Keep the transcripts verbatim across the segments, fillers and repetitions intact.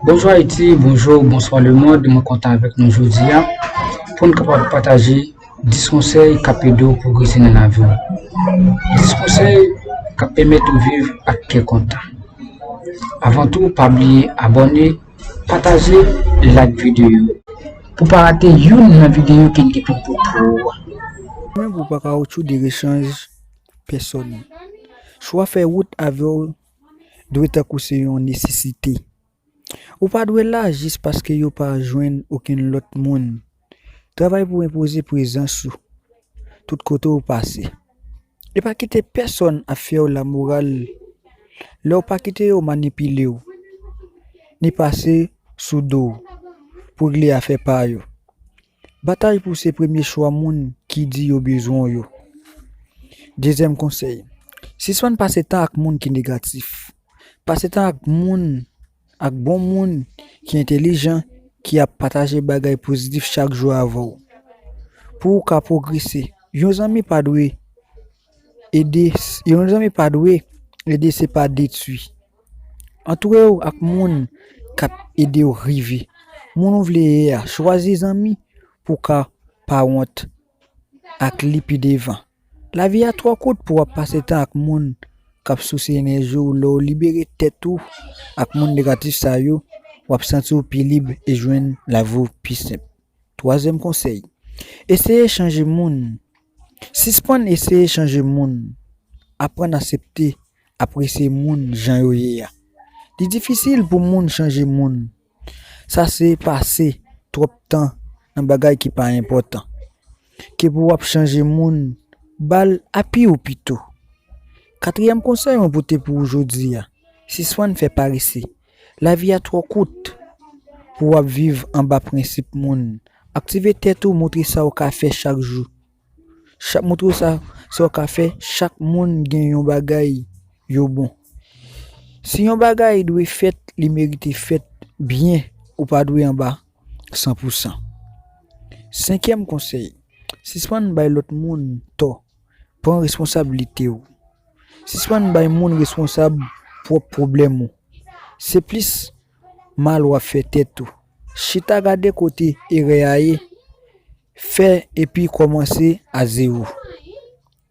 Bonjou Ayiti, bonjou, bonswa lemonn, mwen kontan avèk nou jodi a pou n kapab pataje dis konsèy k ap ede w pwogrese nan lavi w. Dis konsèy k ap pèmèt ou viv ak kè kontan. Avan tou, pa bliye abòne, pataje, like videyo pou pa rate youn nan videyo ke n gen pou pote pou ou a. Menm pou pa kawotchou de rechanj pèsòn. Chwa fè wout avè w dwe tankou se yon nesesite. Ou pa dwe la jis paske yo pa jwenn okenn lòt moun. Travay pou enpoze prezans ou tout kote w pase. E pa kite pèsòn ap fè w lamoral lè w pa kite yo manipile w, ni pase sou do w pou regle afè pa yo. Batay pou se premye chwa moun ki di yo bezwen w yo. Dezyèm konsèy, sispann pase tan ak moun ki negatif. Pase tan ak moun, ak bon moun ki entèlijan, ki ap pataje bagay pozitif chak jou avè w. Pou w ka pwogrese, yon zanmi pa dwe ede, yon zanmi pa dwe ede, se pa detwi. Antoure w ak moun k ap ede w rive. Moun ou vle ye a, chwazi zanmi pou w ka pa wont ak li pi devan. Lavi a twò kout pou w ap pase tan ak moun k ap souse enèji w. Lè w libere tèt ou ak moun negatif sa yo, w ap santi w pi lib e jwenn lavi w pi senp. Twazyèm konsèy, eseye chanje moun. Sispann eseye chanje moun. Aprann aksepte, apresye moun jan yo ye a. Li difisil pou moun chanje moun. Sa se pase twòp tan nan bagay ki pa enpòtan. Ke pou w ap chanje moun, ba l api w pito. Katriyèm konsèy mwen pote pou ou jodi a, sispann fè parese. Lavi a twò kout pou w ap viv anba prensip moun. Aktive tèt ou, montre sa w ka fè chak jou. Chak, montre w sa, sa w ka fè, chak moun gen yon bagay yo bon. Si yon bagay dwe fèt, li merite fèt byen, ou pa dwe anba san pou san. Senkyèm konsèy, sispann bay lòt moun tò. Pran responsablite w. Sispann bay moun responsab pwòp pwoblèm ou. Se plis mal w ap fè tèt ou. Chita gade kote erè a ye. Fè epi kòmanse a zewo.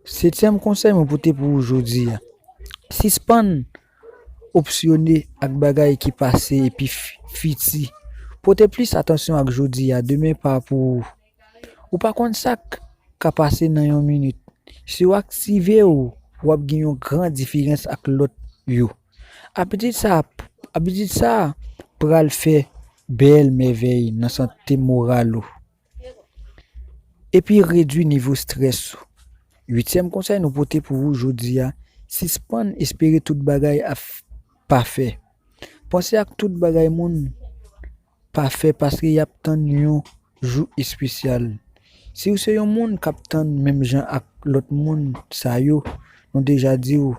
Setyèm konsèy mwen pote pou ou jodi a. Sispann obsyone ak bagay ki pase epi f-, fiti. Pote plis atansyon ak jodi a, demen pa pou ou. Ou pa konn sa k ka pase nan yon minit. Si w aktive w, w ap gen yon gran diferans ak lòt yo. Abitid sa, abitid sa pral fè bèl mèvèy nan sante moral ou. Epi redwi nivo estrès ou. Uityèm konsèy nou pote pou ou jodi a, sispann espere tout bagay ap pafè. Panse ak tout bagay moun pafè paske y ap tann yon jou espesyal. Si w se yon moun k ap tann menm jan ak lòt moun sa yo, nou deja di w,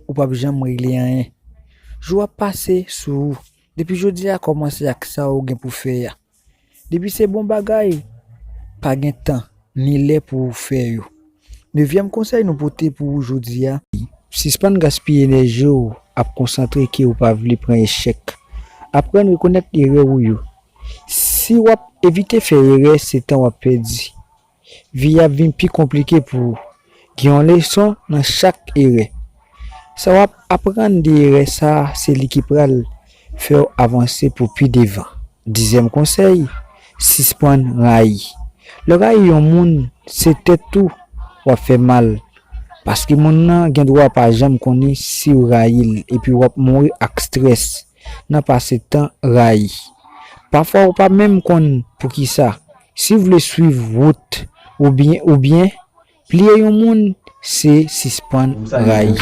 ou p ap janm regle anyen. Jou ap pase sou ou. Depi jodi a, kòmanse ak sa w gen pou fè a. Depi se bon bagay, pa gen tan ni lè pou w fè yo. Nevyèm konsèy nou pote pou ou jodi a, sispann gaspiye enèji w ap konsantre ke w pa vle pran echèk. Aprann rekonèt erè w yo. Si w ap evite fè erè, se tan w ap pèdi. Vi a ap vin pi konplike pou ou. Gen yon leson nan chak erè. Sa w ap aprann de erè sa a, se li ki pral fè w avanse pou pi devan. Dizyèm konsèy, sispann rayi. Lè w rayi yon moun, se tèt ou w ap fè mal. Paske moun nan gen dwa pa janm konnen si w rayi l, epi w ap mouri ak estrès nan pase tan rayi. Pafwa ou pa menm konn poukisa. Si w vle swiv wout ou byen, ou byen, pliye yon moun, se sispann rayi.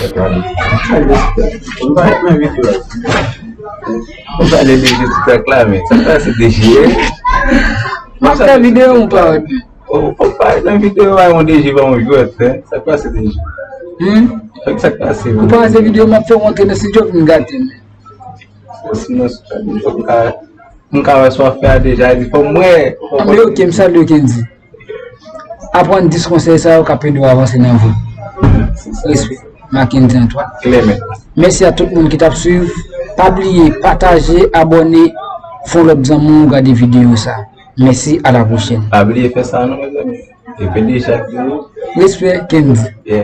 Ou pale de TikTok la, men sa k pase D J? M ap fè videyo, mon pa wè. Ou, ou pale nan videyo a, yon D J pa yon jwèt, hein? Sa k pase D J? Hmm? Sa k pase? Ou pa wè se videyo m ap fè w antre nan estidyo pou m gate, men. Sinon, m ka, m ka wè sa w ap fè a deja, di fò m wè. Anben, ok, m salye w, Kendy. Aprann dis konsèy sa yo k ap ede w avanse nan vi. Respè. Mackendy Antoine. Mèsi a tout moun ki t ap swiv. Pa bliye pataje, abòne, Fè yon lòt zanmi w gade videyo sa. Mèsi, a la pwochèn. Pa bliye fè sa non, mezanmi. E P D chak jou. Respè, Kendy.